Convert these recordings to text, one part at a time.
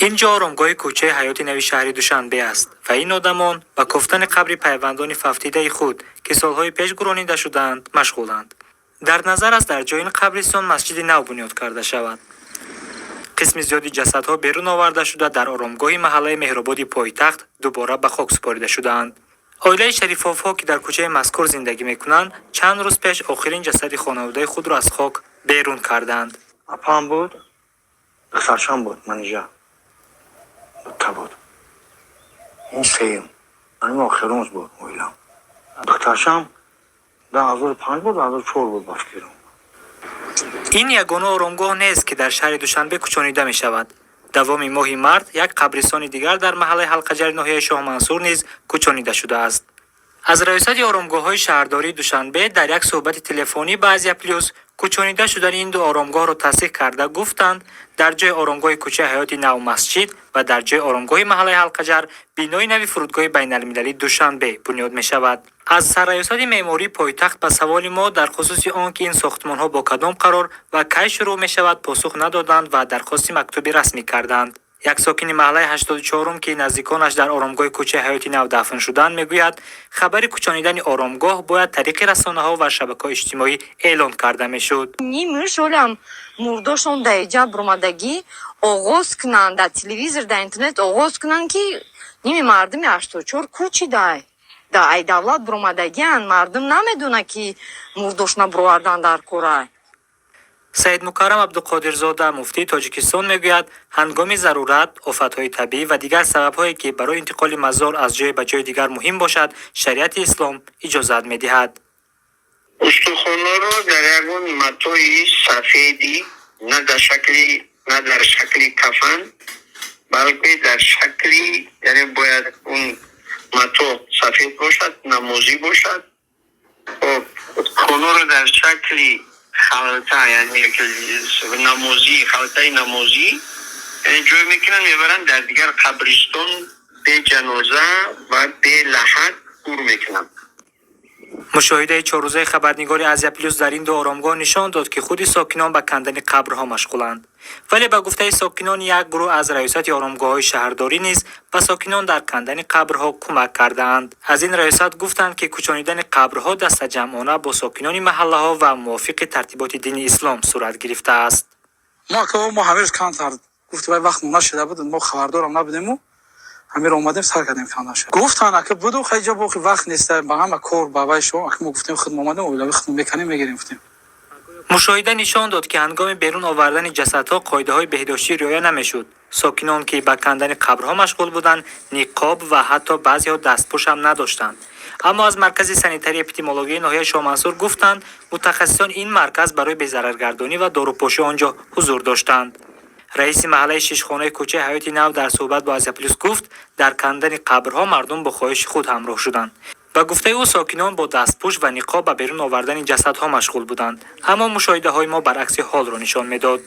Ин ҷо оромгоҳи кӯчаи Ҳаёти Нави шаҳри Душанбе аст ва ин одамон ба кофтани қабри пайвандони фавтидаи худ, ки солҳои пеш гӯронида шудаанд, машғуланд. Дар назар аст, дар ҷои ин қабристон масҷиди нав бунёд карда шавад. Қисми зиёди ҷасадҳо берун оварда шуда, дар оромгоҳи маҳаллаи Меҳрободи пойтахт дубора ба хок супорида шудаанд. Оилаи Шарифовҳо, ки дар кӯчаи мазкур зиндагӣ мекунанд, чанд рӯз пеш охирин ҷасади хонаводаи худро аз хок берун карданд. Апам буд, духтарчам буд, Манижа дута буд. Ин сеюм, аним охирумз буд оилам. Духтарчам 2005 буд, 2004 буд, ба фикрам. Ин ягона оромгоҳ нест, ки дар шаҳри Душанбе кӯчонида мешавад. Давоми моҳи март як қабристони дигар дар маҳаллаи Ҳалқаҷари ноҳияи Шоҳмансур низ кӯчонида шудааст. Аз раёсати оромгоҳҳои шаҳрдории Душанбе дар як суҳбати телефонӣ ба Азия Плюс кӯчонида шудани ин ду оромгоҳро тасдиқ карда гуфтанд, дар ҷои оромгоҳи кӯчаи Ҳаёти Нав масҷид ва дар ҷои оромгоҳи маҳаллаи Ҳалқаҷар бинои нави фурудгоҳи байналмилалии Душанбе бунёд мешавад. Аз сарраёсати меъмории пойтахт ба саволи мо дар хусуси он ки ин сохтмонҳо бо кадом қарор ва кай шурӯъ мешавад, посух надоданд ва дархости мактуби расмӣ карданд. Як сокини маҳаллаи 84-ум, ки наздиконаш дар оромгоҳи кӯчаи Ҳаёти Нав дафн шуданд, мегӯяд, хабари кӯчонидани оромгоҳ бояд тариқи расонаҳо ва шабакаҳои иҷтимоӣ эълон карда мешуд. Нимш олам мурдошон дар иҷа буромадагӣ оғоз кунанд, дар телевизор, дар интернет оғоз кунанд, ки ними мардуми 84 кӯчидай да ай давлат буромадагиан. Мардум намедона, ки мурдошна буровардан дар корай. Саидмукаррам Абдуқодирзода, муфтии Тоҷикистон, мегӯяд, ҳангоми зарурат, офатҳои табиӣ ва дигар сабабҳое, ки барои интиқоли мазор аз ҷое ба ҷои дигар муҳим бошад, шариати ислом иҷозат медиҳад. Устухонҳоро дар ягон матои сафеди, на дар шакли кафан, балки дар шакли, яъне бояд он мато сафед бошад, намозӣ бошад. Хоб, устухонҳоро дар шакли халта, яъне намозӣ, халтаи намозӣ, яъне ҷой мекунанд, мебаранд дар дигар қабристон, бе ҷаноза ва бе лаҳад гур мекунанд. Мушоҳидаи чоррӯзаи хабарнигори Азия Плюс дар ин ду оромгоҳ нишон дод, ки худи сокинон ба кандани қабрҳо машғуланд. Вале ба гуфтаи сокинон, як гурӯҳ аз раёсати оромгоҳҳои шаҳрдорӣ низ ба сокинон дар кандани қабрҳо кӯмак кардаанд. Аз ин раёсат гуфтанд, ки кӯчонидани қабрҳо дастаҷамъона бо сокинони маҳаллаҳо ва мувофиқи тартиботи дини ислом сурат гирифтааст. Мо ака, мо ҳамирӯз камтар гуфти, вай вақт нашуда буд, мо хабардорам набудему. Ҳамиро омадем, сар кардем кандаша. Гуфтан, ака, буду хайҷа боқи вақт нест, ба ҳама кор ба вай шо. Ака, мо гуфтем, худ омадем, оилави худ меканем, мегирем, гуфтем. Мушоҳида нишон дод, ки ҳангоми берун овардани ҷасадҳо қоидаҳои беҳдоштӣ риоя намешуд. Сокинон, ки ба кандани қабрҳо машғул буданд, ниқоб ва ҳатто баъзеҳо дастпӯшам надоштанд. Аммо аз маркази санитарии эпидемиологияи ноҳияи Шоҳмансур гуфтанд, мутахассисони ин марказ барои безараргардонӣ ва дорупошӣ он ҷо ҳузур доштанд. Раиси маҳаллаи Шишхонаи кӯчаи Ҳаёти Нав дар суҳбат бо Азия Плюс гуфт, дар кандани қабрҳо мардум бо хоҳиши худ ҳамроҳ шуданд. Ба гуфтаи ӯ, сокинон бо дастпӯш ва ниқоб ба берун овардани ҷасадҳо машғул буданд, аммо мушоҳидаҳои мо баръакси ҳолро нишон медод.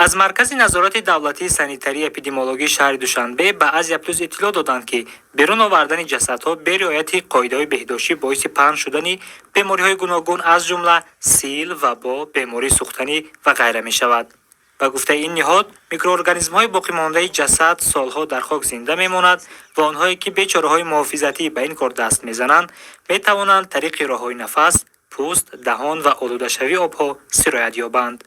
Аз маркази назорати давлатии санитарии эпидемиологии шаҳри Душанбе ба Азия Плюс иттилоъ доданд, ки берун овардани ҷасадҳо бе риояти қоидаҳои беҳдоштӣ боиси паҳн шудани бемориҳои гуногун, аз ҷумла сил, вабо, бемории сӯхтанӣ ва ғайра мешавад. Ба гуфтаи ин ниҳод, микроорганизмҳои боқимондаи ҷасад солҳо дар хок зинда мемонад ва онҳое, ки бе чораҳои муҳофизатӣ ба ин кор даст мезананд, метавонанд тариқи роҳҳои нафас, пӯст, даҳон ва олудашавии обҳо сироят ёбанд.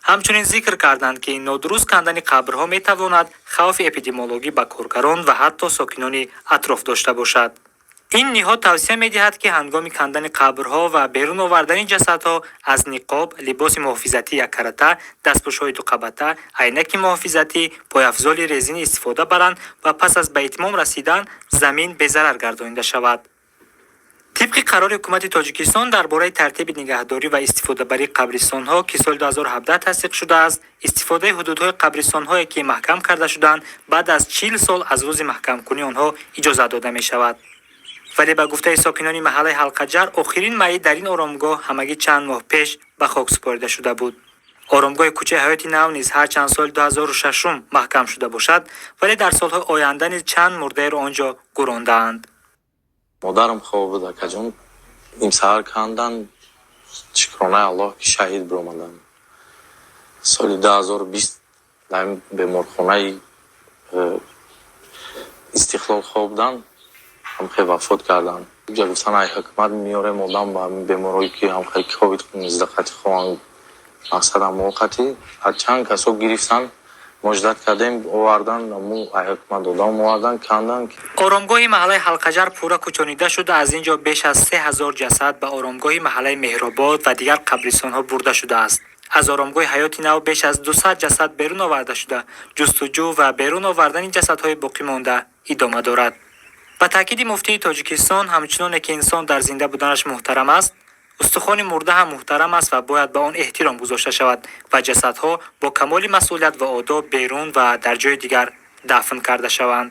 Ҳамчунин зикр карданд, ки нодуруст кандани қабрҳо метавонад хавфи эпидемиологӣ ба коргарон ва ҳатто сокинони атроф дошта бошад. Ин ниҳод тавсия медиҳад, ки ҳангоми кандани қабрҳо ва берун овардани ҷасадҳо аз ниқоб, либоси муҳофизатӣ яккарата, дастпӯшҳои дуқабата, айнаки муҳофизатӣ, пойафзоли резинӣ истифода баранд ва пас аз ба итмом расидан замин безарар гардонида шавад. Тибқи қарори ҳукумати Тоҷикистон дар бораи тартиби нигаҳдорӣ ва истифодабарии қабристонҳо, ки соли 2017 тасдиқ шудааст, истифодаи ҳудудҳои қабристонҳое, ки маҳкам карда шудаанд, баъд аз 40 сол аз рӯзи маҳкамкунии онҳо иҷозат дода мешавад. Вале ба гуфтаи сокинони маҳаллаи Ҳалқаҷар, охирин майит дар ин оромгоҳ ҳамагӣ чанд моҳ пеш ба хок супорида шуда буд. Оромгоҳи кӯчаи Ҳаёти Нав низ ҳарчанд соли 2006 маҳкам шуда бошад, вале дар солҳои оянда низ чанд мурдаеро он ҷо гӯрондаанд. Модарам хоб буд, акаҷон, нимсаҳар кандан. Шукронаи Аллоҳ, ки шаҳид биромадам. Соли 2020 дар беморхонаи Истиқлол хоб буданд, ҳамхел вафот карданд. Ҷа гуфтан, ай ҳукумат меорем одам ба беморое, ки ҳамхел ковид 19 қати хоҳанд, мақсад ҳамоқати чанд касо гирифтан, мо ждать кардем, овардан, мо ай ҳукумат одам овардан, кандан. Оромгоҳи маҳаллаи Ҳалқаҷар пурра кӯчонида шуда, аз ин ҷо беш аз 3000 ҷасад ба оромгоҳи маҳаллаи Меҳробод ва дигар қабристонҳо бурда шудааст. Аз оромгоҳи Ҳаёти Нав беш аз 200 ҷасад берун оварда шуда, ҷустуҷӯ ва берун овардани ҷасадҳои боқимонда идома дорад. Ба таъкиди муфтии Тоҷикистон, ҳамчуноне ки инсон дар зинда буданаш муҳтарам аст, устухони мурда ҳам муҳтарам аст ва бояд ба он эҳтиром гузошта шавад ва ҷасадҳо бо камоли масъулият ва одоб берун ва дар ҷои дигар дафн карда шаванд.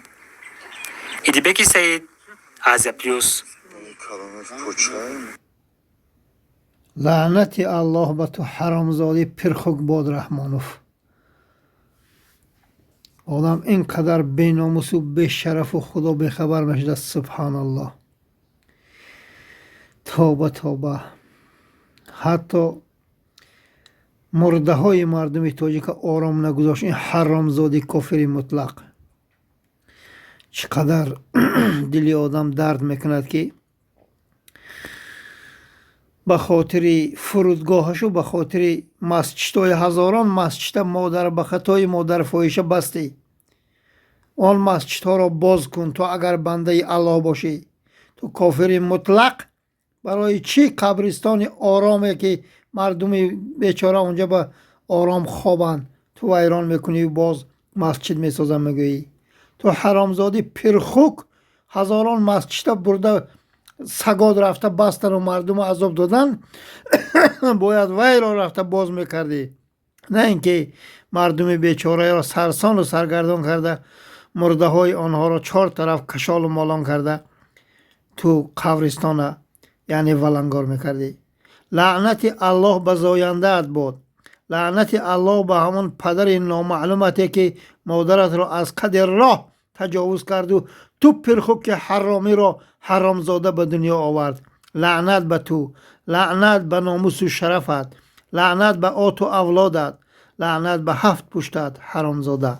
Идибеки Саид, Азия Плюс. Лаънати Аллоҳ ба ту, ҳаромзодӣ пирхук бод Раҳмонов. Одам ин қадар беномусу бешарафу худо бехабар мешуда. Субҳаналлоҳ, тавба, тавба. Ҳатто мурдаҳои мардуми тоҷика ором нагузошт ин ҳаромзоди кофири мутлақ. Чӣ қадар дили одам дард мекунад, ки ба хотири фурудгоҳашу ба хотири масҷидҳои, ҳазорон масҷида, модар ба хатои модарфоҳиша бастӣ. Он масҷидҳоро боз кун ту, агар бандаи Аллоҳ бошӣ. Ту кофири мутлақ, барои чӣ қабристони ороме, ки мардуми бечора онҷа ба ором хобанд, ту вайрон мекунӣ, боз масҷид месозам мегӯӣ? Ту ҳаромзодӣ пирхук, ҳазорон масҷида бурда сагод рафта бастану мардуму азоб додан, бояд вайро рафта боз мекардӣ, на ин ки мардуми бечораеро сарсону саргардон карда, мурдаҳои онҳоро чор тараф кашолу молон карда, ту қабристона яъне валангор мекардӣ. Лаънати Аллоҳ ба зояндаат бод. Лаънати Аллоҳ ба ҳамон падари номаълумате, ки модаратро аз қади роҳ таҷовуз карду ту пирхуки ҳаромиро, ҳаромзода, ба дунё овард. Лаънат ба ту, лаънат ба номусу шарафат, лаънат ба оту авлодат, лаънат ба ҳафт пуштат, ҳаромзода.